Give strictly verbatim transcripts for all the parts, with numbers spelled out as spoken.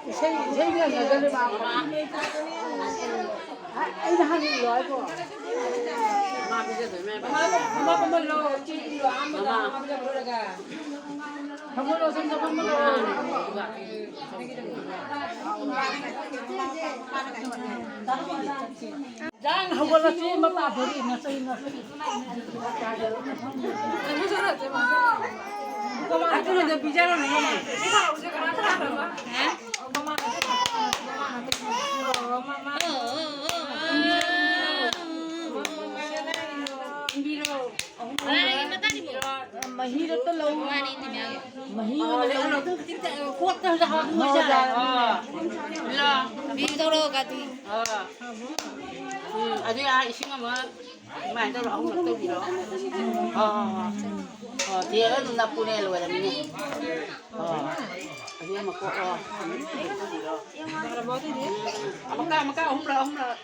ꯏꯁꯩ, ꯏꯁꯩ ꯌꯦꯡꯅꯗꯣꯔꯤꯕ꯫ ꯑꯩꯅ ꯍꯪꯉꯤꯔꯣ ꯍꯥꯏꯕꯣ? ꯃꯃꯥ ꯄꯤꯖꯗꯣꯏꯅꯦ꯫ ꯃꯃꯥ, ꯃꯃꯥ ꯐꯝꯍꯜꯂꯣ꯫ ꯏꯆꯦ ꯏꯜꯂꯣ ꯑꯍꯥꯟꯕꯗ ꯃꯃꯥ꯫ ꯃꯃꯥ ꯄꯤꯖꯕ ꯂꯣꯏꯔꯒ꯫ ꯐꯝꯍꯜꯂꯣ, ꯁꯣꯝꯗ ꯐꯝꯍꯜꯂꯣ꯫ ꯃꯃꯥ꯫ ꯖꯥꯟ ꯍꯧꯒꯠꯂꯁꯤ, ꯃꯄꯥꯗꯨꯗꯤ ꯉꯁꯤ, ꯉꯁꯤ꯫ ꯑꯗꯨꯅꯗ ꯄꯤꯖꯔꯣꯅꯦ꯫ ꯃꯍꯤꯗ ꯂꯧ꯫ ꯃꯍꯤ ꯑꯣꯏꯅ ꯂꯧ꯫ ꯀꯣꯠꯇ ꯍꯧꯖꯤꯛ ꯍꯥꯞꯄ ꯃꯣꯏ ꯆꯥꯔꯦ꯫ ꯂꯣ꯫ ꯕꯤꯖꯨ ꯇꯧꯔꯛꯑꯣ, ꯀꯥꯇꯤ꯫ ꯑꯥ꯫ ꯎꯝ, ꯑꯗꯨ ꯑꯥ ꯏꯁꯤꯡ ꯑꯃ ꯑꯗꯨꯃꯥꯏꯅ ꯇꯧꯔ ꯑꯍꯨꯝꯂꯛ ꯇꯧꯕꯤꯔꯣ꯫ ꯑꯥ, ꯑꯥ, ꯑꯥ꯫ ꯑꯣ, ꯆꯦꯒ ꯑꯗꯨꯝ ꯅꯞꯄꯨꯅꯦ, ꯂꯣꯏꯔꯝꯃꯤꯅꯦ꯫ ꯑꯣ, ꯑꯗꯨ ꯑꯃ ꯀꯣꯛꯑꯣ꯫ ꯑꯃꯨꯛꯀ, ꯑꯃꯨꯛꯀ ꯑꯍꯨꯝꯂꯛ, ꯑꯍꯨꯝꯂꯛ꯫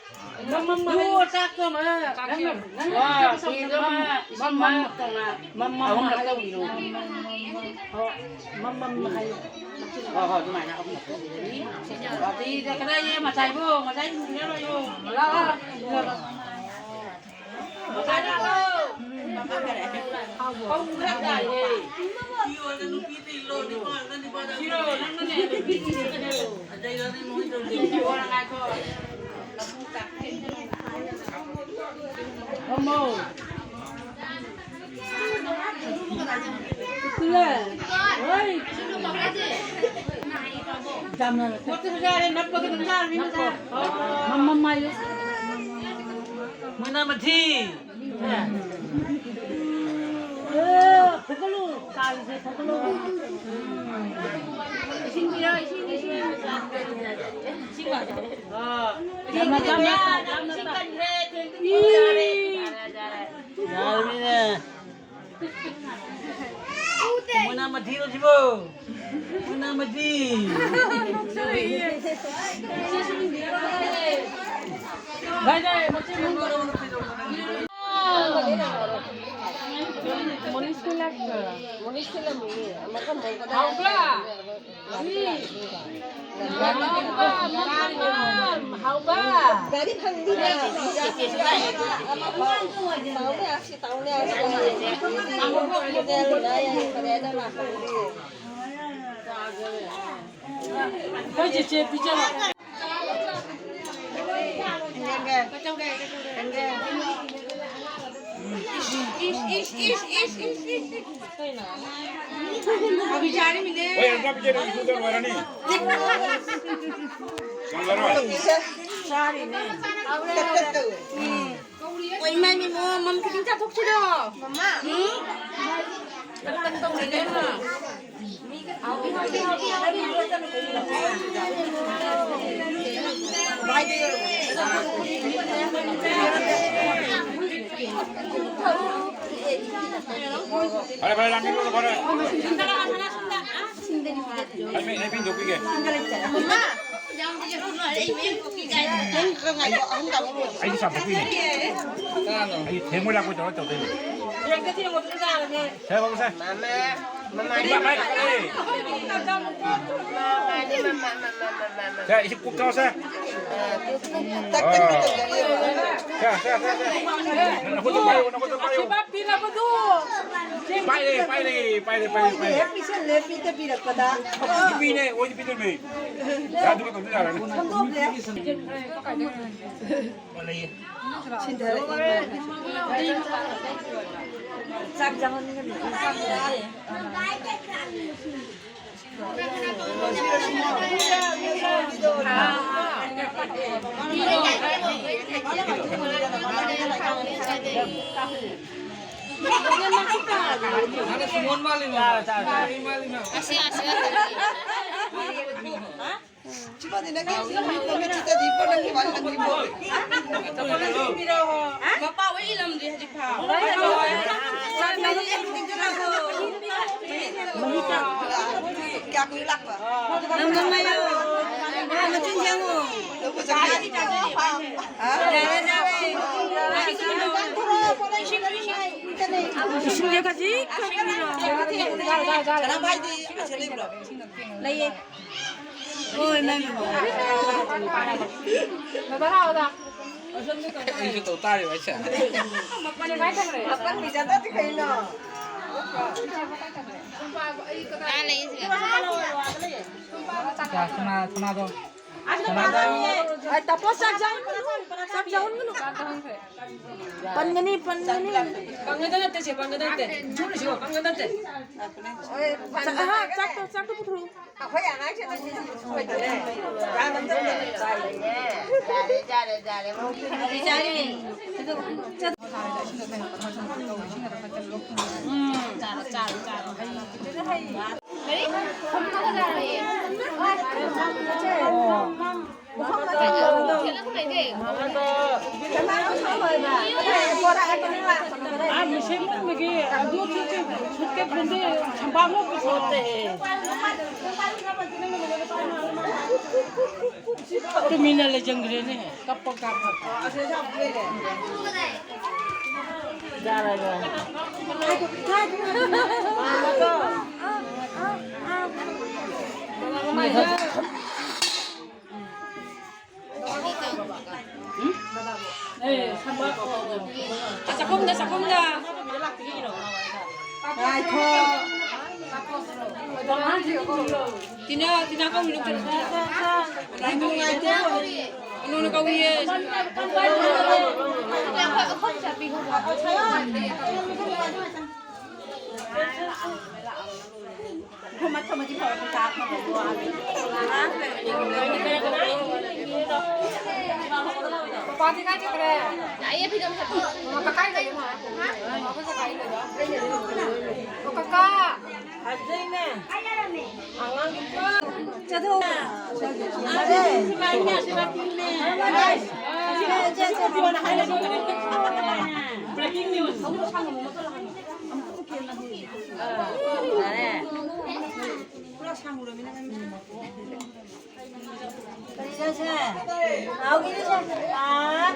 ꯃꯃꯝ ꯍꯥꯏꯌꯨ꯫ ꯆꯥꯛꯇꯣ ꯑꯃ, ꯅꯪꯅ, ꯅꯪꯅ ꯋꯥ, ꯏꯁꯤꯡ ꯃꯃꯝ, ꯃꯃꯝ ꯇꯧꯅ ꯃꯃꯝ ꯑꯍꯨꯝꯂꯛ ꯍꯥꯏꯌꯨ꯫ ꯇꯧꯕꯤꯔꯣ꯫ ꯃꯃꯝ, ꯃꯃꯝ ꯍꯥꯏꯌꯨ꯫ ꯍꯣꯏ, ꯍꯣꯏ, ꯑꯗꯨꯃꯥꯏꯅ ꯑꯍꯨꯝꯂꯛ ꯇꯧꯕꯤꯔꯅꯤ꯫ ꯋꯥꯇꯤꯗ ꯀꯗꯥꯏꯗ ꯃꯆꯥꯏꯕꯣ? ꯃꯆꯥꯏ ꯄꯨꯕꯤꯔꯔꯣꯏꯌꯣ꯫ ꯂꯥꯛꯑꯣ꯫ ꯃꯆꯥꯏ ꯂꯥꯛꯑꯣ꯫ ꯍꯥꯎꯕ꯭ꯔꯣ? ꯍꯥꯎꯕ꯭ꯔꯣ? ꯁꯤꯔꯣ, ꯅꯪꯅꯅꯦ, ꯅꯨꯄꯤ ꯊꯤꯔꯣ꯫ ꯐꯝꯃꯣ꯫ ꯁꯤꯂꯦ꯫ ꯍꯣꯏ꯫ ꯌꯥꯝꯅ ꯅꯞꯄꯣ꯫ ꯃꯃꯝ ꯍꯥꯏꯌꯨ꯫ ꯃꯣꯏꯅꯥ ꯃꯊꯤ꯫ ꯑꯦ, ꯐꯨꯒꯠꯂꯨ, ꯀꯥꯡꯁꯦ ꯐꯨꯒꯠꯂꯨ꯫ ꯏꯁꯤꯡ ꯄꯤꯔꯣ, ꯏꯁꯤꯡ, ꯏꯁꯤꯡ꯫ ꯏꯁꯤꯡ ꯂꯥꯛꯑꯣ꯫ ꯌꯥꯝꯅ ꯇꯞꯅ, ꯌꯥꯝꯅ ꯇꯞꯅ꯫ ꯏꯁꯤꯡ ꯀꯟꯈ꯭ꯔꯦ, ꯊꯦꯡ ꯇꯨꯝꯕ ꯌꯥꯔꯦ꯫ ꯌꯥꯔꯦ꯫ ꯌꯥꯔꯕꯅꯤꯅꯦ꯫ ꯃꯣꯏꯅꯥ ꯃꯊꯤꯔꯣ ꯁꯤꯕꯣ? ꯃꯣꯏꯅꯥ ꯃꯊꯤ꯫ ꯃꯣꯅꯤꯁꯀꯤ ꯂꯥꯛꯄ꯭ꯔꯥ? ꯃꯣꯅꯤꯁꯀꯤ ꯂꯝ ꯃꯤꯅꯦ꯫ ꯑꯃꯒ ꯃꯣꯡꯒꯗ ꯍꯥꯎꯕ꯭ꯔꯥ? ꯎꯝ꯫ ꯍꯥꯎꯕ꯭ꯔꯥ? ꯃꯃꯥ, ꯃꯃꯥ, ꯍꯥꯎꯕ꯭ꯔꯥ? ꯒꯥꯔꯤ ꯐꯪꯗꯤꯌꯦ꯫ ꯇꯥꯎꯅꯦ ꯑꯁꯤ, ꯇꯥꯎꯅꯦ ꯑꯁꯤ꯫ ꯑꯩꯈꯣꯏ ꯆꯦꯆꯦ ꯄꯤꯖꯔꯣ꯫ ꯏꯁ, ꯏꯁ, ꯏꯁ꯫ ꯀꯩꯅꯣ? ꯀꯣꯕꯤ ꯆꯥꯔꯤꯃꯤꯅꯦ꯫ ꯍꯣꯏ, ꯑꯝꯇ ꯄꯤꯖꯔꯣ, ꯏꯁꯤꯡꯗ ꯂꯣꯏꯔꯅꯤ꯫ ꯆꯪꯉꯔꯣꯏ꯫ ꯆꯥꯔꯤꯅꯦ꯫ ꯎꯝ꯫ ꯑꯣ, ꯏꯃꯥ, ꯏꯃꯣ, ꯃꯝ ꯈꯤꯇꯪ ꯆꯥꯊꯣꯛꯁꯤꯔꯣ? ꯃꯃꯥ꯫ ꯎꯝ? ꯇꯛ ꯇꯛ ꯇꯧꯔꯤꯅꯦ, ꯃꯥ꯫ ꯐꯔꯦ, ꯐꯔꯦ, ꯂꯥꯡꯕꯤꯔꯨꯅꯨ, ꯐꯔꯦ꯫ ꯑꯩ ꯃꯤ, ꯑꯩ ꯃꯤ ꯍꯨꯟꯗꯣꯛꯄꯤꯒꯦ꯫ ꯑꯩꯗꯤ ꯆꯥꯝꯊꯣꯛꯄꯤꯅꯦ꯫ ꯑꯩ ꯊꯦꯡꯕꯣꯏ ꯂꯥꯛꯄꯣꯏ ꯇꯧꯔ ꯇꯧꯗꯣꯏꯅꯦ꯫ ꯁꯦ, ꯕꯥꯕꯨ, ꯁꯦ꯫ ꯏꯃꯥ, ꯏꯃꯥ, ꯏꯃꯥ, ꯏꯃꯥ, ꯏꯃꯥ, ꯏꯃꯥ, ꯏꯃꯥ, ꯏꯃꯥ꯫ ꯁꯦ, ꯏꯁꯤꯡ ꯀꯨꯞ ꯊꯛꯑꯣ, ꯁꯦ꯫ ꯇꯛ ꯇꯛ ꯇꯧꯖꯔꯤꯑꯕ꯫ ꯁꯦ, ꯁꯦ, ꯁꯦ, ꯁꯦ꯫ ꯅꯈꯨꯠꯇꯣ ꯄꯥꯏꯌꯨ, ꯅꯈꯨꯠꯇꯣ ꯄꯥꯏꯌꯨ꯫ ꯑꯁꯤꯕ ꯄꯤꯔꯕꯗꯣ꯫ ꯄꯥꯏꯔꯦ, ꯄꯥꯏꯔꯦ, ꯄꯥꯏꯔꯦ, ꯄꯥꯏꯔꯦ, ꯄꯥꯏꯔꯦ꯫ ꯍꯦꯛ ꯄꯤꯁꯜꯂꯦ, ꯄꯤꯗ ꯄꯤꯔꯛꯄꯗ꯫ ꯅꯨꯄꯤꯅꯦ, ꯑꯣꯏꯗꯤ ꯄꯤꯗꯣꯏꯅꯦ꯫ ꯌꯥ, ꯑꯗꯨꯒ ꯇꯧꯗꯣꯏ ꯌꯥꯔꯣꯏꯅꯦ꯫ ꯁꯤꯟꯊꯔꯛꯑꯦ ꯃꯥꯅ꯫ ꯆꯥꯛ ꯆꯥꯍꯟꯒꯅꯤ꯫ ꯁꯤꯃꯗꯤ ꯅꯪꯒꯤ ꯅꯨꯃꯤꯠ ꯅꯨꯃꯤꯠꯁꯤꯗꯗꯤ ꯄꯣꯠ ꯅꯪꯒꯤ ꯋꯥꯔꯤ ꯅꯪꯒꯤ ꯄꯣꯠ꯫ ꯃꯄꯥ ꯍꯣꯏ ꯏꯂꯝꯗ꯭ꯔꯤ ꯍꯧꯖꯤꯛ ꯐꯥꯎ꯫ ꯀꯌꯥ ꯀꯨꯏꯔꯦ ꯂꯥꯛꯄ? ꯅꯪ ꯅꯪ ꯉꯥꯏꯌꯣ꯫ ꯃꯆꯤꯟ ꯁꯦꯡꯉꯨ꯫ ꯂꯧꯕ ꯆꯠꯈꯤ꯫ ꯍꯥ? ꯌꯥꯔꯦ, ꯌꯥꯔꯦ꯫ ꯏꯁꯤꯡꯁꯦ ꯈꯖꯤꯛ ꯈꯛ ꯄꯤꯔꯣ꯫ ꯁꯅꯥ ꯚꯥꯏꯗꯤ ꯑꯁꯤ ꯂꯩꯕ꯭ꯔꯣ? ꯂꯩꯌꯦ꯫ ꯍꯣꯏ, ꯅꯪ꯫ ꯑꯩꯁꯨ ꯇꯧ ꯇꯥꯔꯦꯕ ꯑꯩꯁꯦ꯫ ꯃꯄꯟ ꯄꯤꯖꯗꯗꯤ ꯀꯩꯅꯣ? ꯑꯥ, ꯂꯩꯌꯦ ꯁꯤꯗ꯫ ꯁꯅꯥ, ꯁꯅꯥꯗꯣ꯫ ꯑꯩ ꯇꯥꯄꯣ ꯆꯥꯛ ꯆꯥꯍꯟꯒꯅꯨ꯫ ꯆꯥꯛ ꯆꯥꯍꯟꯒꯅꯨ꯫ ꯄꯟꯒꯅꯤ, ꯄꯟꯒꯅꯤ꯫ ꯄꯟꯒꯗ ꯅꯠꯇꯦ, ꯁꯦ, ꯄꯟꯒꯗ ꯅꯠꯇꯦ꯫ ꯄꯟꯒꯗ ꯅꯠꯇꯦ꯫ ꯆꯥꯛ, ꯑꯍꯥ, ꯆꯥꯛꯇꯣ, ꯆꯥꯛꯇꯣ ꯄꯨꯊꯣꯔꯛꯎ꯫ ꯑꯩꯈꯣꯏ ꯑꯉꯥꯡꯁꯤꯡ ꯑꯁꯤ ꯁꯣꯏꯗꯅ ꯆꯥꯛ ꯑꯃꯇꯪ ꯆꯥꯏꯌꯦ꯫ ꯌꯥꯔꯦ, ꯌꯥꯔꯦ, ꯌꯥꯔꯦ꯫ ꯎꯝ, ꯆꯥꯔꯣ, ꯆꯥꯔꯣ, ꯆꯥꯔꯣ꯫ ꯀꯔꯤ? ꯐꯝꯃꯒ ꯆꯥꯔꯣꯏꯌꯦ꯫ ꯃꯤꯁꯦꯝꯕꯒꯤ ꯑꯗꯨ ꯁꯨꯠꯀꯦ ꯐꯟꯗꯦ ꯁꯝꯄꯥꯛꯃꯨꯛ ꯄꯨꯊꯣꯛꯇꯦ꯫ ꯇꯨꯃꯤꯟꯅ ꯂꯩꯖꯪꯈ꯭ꯔꯦꯅꯦ, ꯀꯞꯄ ꯀꯥꯞꯄ꯫ ꯌꯥꯔꯒ꯫ ꯆꯥꯛꯈꯨꯝꯗ, ꯆꯥꯛꯈꯨꯝꯗ꯫ ꯉꯥꯏꯈꯣ꯫ ꯇꯤꯅꯥ, ꯇꯤꯅꯥ ꯀꯧꯔꯤꯅꯣ? ꯉꯥꯏꯈꯣ, ꯉꯥꯏꯈꯣ꯫ ꯀꯩꯅꯣꯅ ꯀꯧꯔꯤꯌꯦ꯫ ꯄꯥꯗꯤ ꯀꯥꯏ ꯆꯠꯈ꯭ꯔꯦ? ꯂꯥꯛꯑꯦ, ꯐꯤꯗꯣ ꯑꯃ ꯁꯦꯠꯄꯤꯌꯣ꯫ ꯀꯀꯥꯏ ꯂꯩꯌꯦ, ꯃꯥ꯫ ꯑꯩꯈꯣꯏ ꯀꯀꯥꯏ ꯂꯩꯕ꯫ ꯑꯣ, ꯀꯀꯥ꯫ ꯐꯖꯩꯅꯦ꯫ ꯑꯉꯥꯡ꯫ ꯆꯠꯊꯣꯛ꯫ ꯆꯦ, ꯆꯦ, ꯆꯦ, ꯆꯦ꯫ Breaking news꯫ ꯌꯥꯔꯦ꯫ ꯀꯔꯤ ꯆꯠꯁꯦ? ꯍꯥꯎꯒꯤꯗꯤ ꯆꯠꯁꯦ꯫ ꯑꯥ,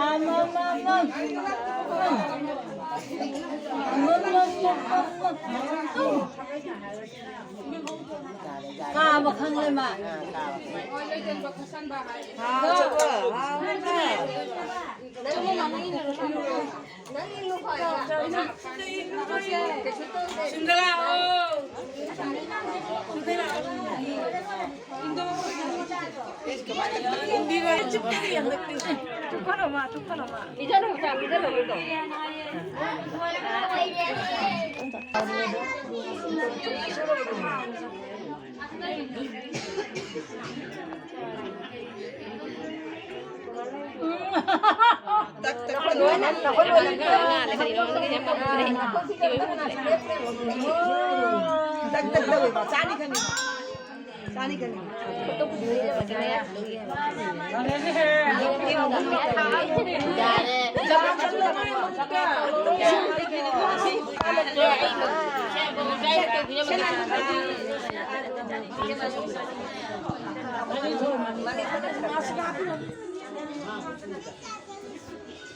ꯑꯥ, ꯃꯝ, ꯃꯝ, ꯃꯝ꯫ ꯀꯥꯕ ꯈꯪꯂꯦ ꯃꯥ꯫ ꯍꯥꯎ, ꯆꯠꯂꯣ꯫ ꯍꯥꯎ, ꯆꯠꯂꯣ꯫ ꯁꯨꯝꯗ ꯂꯥꯛꯑꯣ꯫ ꯁꯨꯝꯗ ꯂꯥꯛꯑꯣ꯫ ꯇꯨꯝꯊꯔꯣ ꯃꯥ, ꯇꯨꯝꯊꯔꯣ ꯃꯥ꯫ ꯄꯤꯖꯔꯣ, ꯆꯥ ꯄꯤꯖꯔꯣ, ꯄꯤꯖꯔꯣ꯫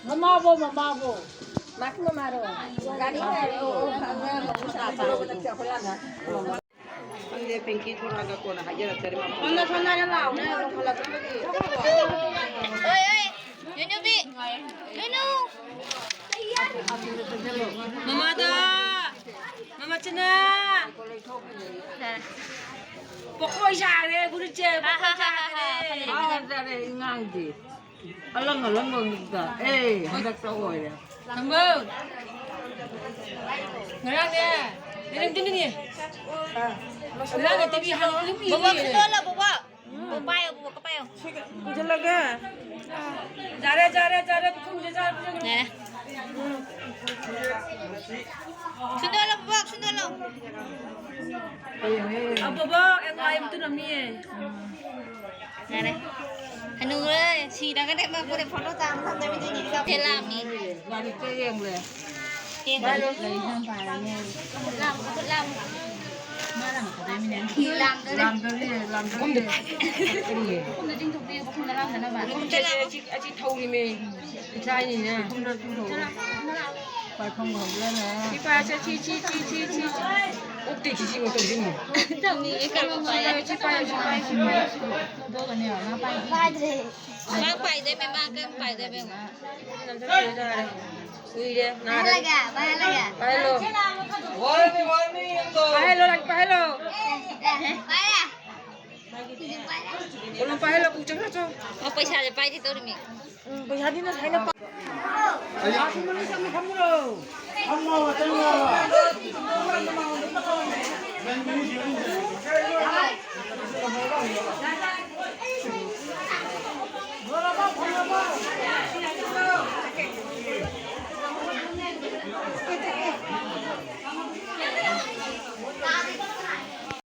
ꯃꯃꯥꯕꯣ, ꯃꯃꯥꯕꯣ꯫ ꯃꯥꯒꯤ ꯃꯃꯥꯔꯣ? ꯒꯥꯔꯤ ꯉꯥꯏꯔꯣ꯫ ꯈꯪꯗꯦ, ꯄꯤꯡꯀꯤ ꯊꯣꯔꯛꯑꯒ ꯀꯣꯟꯅ ꯍꯥꯏꯖꯔꯛꯆꯔꯤ꯫ ꯁꯣꯝꯗ, ꯁꯣꯝꯗ ꯂꯥꯛꯑꯣꯅꯦ, ꯂꯣꯏꯁꯤꯜꯂꯛꯇ꯭ꯔꯒꯗꯤ꯫ ꯑꯣꯏ, ꯑꯣꯏ, ꯅꯨꯅꯨꯕꯤ, ꯅꯨꯅꯨ꯫ ꯃꯃꯥꯗ, ꯃꯃꯥꯆꯅ꯫ ꯄꯣꯛꯀꯣꯏ ꯁꯥꯈ꯭ꯔꯦ, ꯒꯨꯔꯨꯁꯦ, ꯄꯣꯛꯀꯣꯏ ꯁꯥꯈ꯭ꯔꯦ꯫ ꯍꯥꯎ, ꯆꯥꯔꯦ, ꯏꯉꯥꯡꯗꯤ꯫ ꯑꯂꯪ ꯑꯂꯪꯕ ꯃꯤꯠꯇ꯫ ꯑꯦ, ꯍꯟꯗꯛꯇ ꯑꯣꯏꯔꯦ꯫ ꯊꯝꯕꯧ꯫ ꯉꯔꯥꯡꯅꯦ, ꯂꯩꯔꯝꯗꯦꯅꯦ꯫ ꯉꯔꯥꯡ ꯅꯠꯇꯦ, ꯃꯤ ꯍꯥꯟꯅ ꯑꯗꯨꯝ ꯏꯅꯦ꯫ ꯕꯣꯕꯣꯛ ꯈꯨꯟꯗꯣꯜꯂꯣ, ꯕꯣꯕꯣꯛ꯫ ꯕꯣꯕꯣꯛ ꯄꯥꯏꯌꯣ, ꯕꯣꯕꯣꯛ ꯄꯥꯏꯌꯣ꯫ ꯄꯨꯁꯤꯜꯂꯒ꯫ ꯌꯥꯔꯦ, ꯌꯥꯔꯦ, ꯌꯥꯔꯦ, ꯄꯨꯈꯝꯁꯦ ꯆꯥꯔꯦ, ꯄꯨꯈꯝꯁꯦ꯫ ꯌꯥꯔꯦ꯫ ꯁꯨꯟꯗꯣꯜꯂꯣ, ꯕꯣꯕꯣꯛ, ꯁꯨꯟꯗꯣꯜꯂꯣ꯫ ꯑ, ꯕꯣꯕꯣꯛ, ꯑꯦ, ꯉꯥꯏ ꯑꯃꯇ ꯅꯝꯃꯤꯌꯦ꯫ ꯌꯥꯔꯦ꯫ ꯍꯅꯨꯔꯦ, ꯁꯤꯔꯒꯅꯦ ꯃꯥ ꯄꯨꯔꯦ ꯐꯣꯇꯣ ꯆꯥꯝ ꯊꯝꯗꯕꯤꯗ ꯌꯦꯡꯉꯤ꯫ ꯂꯥꯝꯃꯤ꯫ ꯂꯥꯏꯔꯤꯛꯇ ꯌꯦꯡꯂꯦ꯫ ꯌꯦꯡꯕꯅꯤ꯫ ꯂꯥꯝꯃꯨ, ꯈꯨꯠ ꯂꯥꯝꯃꯨ꯫ ꯂꯥꯝꯗꯣꯔꯦ, ꯂꯥꯝꯗꯣꯔꯦ꯫ ꯀꯔꯤꯒꯤ? ꯌꯨꯝꯗ ꯆꯠꯂꯦ, ꯑꯁꯤ, ꯑꯁꯤ ꯊꯧꯔꯤꯃꯦ꯫ ꯏꯆꯥꯅꯤꯅ꯫ ꯄꯥꯏꯐꯝ ꯈꯪꯗ꯭ꯔꯦꯅꯦ꯫ ꯁꯤ ꯄꯥꯏꯁꯦ, ꯁꯤ, ꯁꯤ꯫ ꯑꯣꯛꯇꯤ ꯁꯤ, ꯁꯤ ꯇꯧꯁꯤꯟꯅꯤ꯫ ꯇꯧꯅꯤꯡꯉꯦ, ꯀꯔꯝꯕ ꯄꯥꯏ? ꯁꯤ ꯄꯥꯏ, ꯁꯤ ꯄꯥꯏ, ꯁꯤ ꯄꯥꯏ꯫ ꯄꯥꯏꯗ꯭ꯔꯦ꯫ ꯃꯥ ꯄꯥꯏꯗꯣꯏꯃꯦ, ꯃꯥ ꯀꯔꯝ ꯄꯥꯏꯗꯣꯏꯃꯦ? ꯎꯏꯔꯦ, ꯅꯥꯔꯦ꯫ ꯄꯥꯏꯍꯜꯂꯒꯦ, ꯄꯥꯏꯍꯜꯂꯒꯦ꯫ ꯄꯥꯏꯍꯜꯂꯣ꯫ ꯋꯥꯔꯅꯤ, ꯋꯥꯔꯅꯤ, ꯑꯝꯇ꯫ ꯄꯥꯏꯍꯜꯂꯣ, ꯂꯥꯛ ꯄꯥꯏꯍꯜꯂꯣ꯫ ꯄꯥꯏꯔꯦ꯫ ꯀꯣꯂꯣꯝ ꯄꯥꯏꯍꯜꯂꯣ, ꯄꯨ ꯆꯪꯈ꯭ꯔꯣ, ꯆꯣ꯫ ꯃꯥ ꯄꯩꯁꯥꯁꯦ ꯄꯥꯏꯗꯦ ꯇꯧꯔꯤꯃꯤ꯫ ꯎꯝ, ꯄꯩꯁꯥꯗꯤ ꯅꯪ ꯁꯥꯏꯅ ꯄꯥ-, ꯑꯥ, ꯁꯣꯝ ꯃꯅꯨꯡ ꯆꯪꯉ ꯐꯝꯃꯨꯔꯣ꯫ ꯐꯝꯃꯣ, ꯆꯪꯉꯣ꯫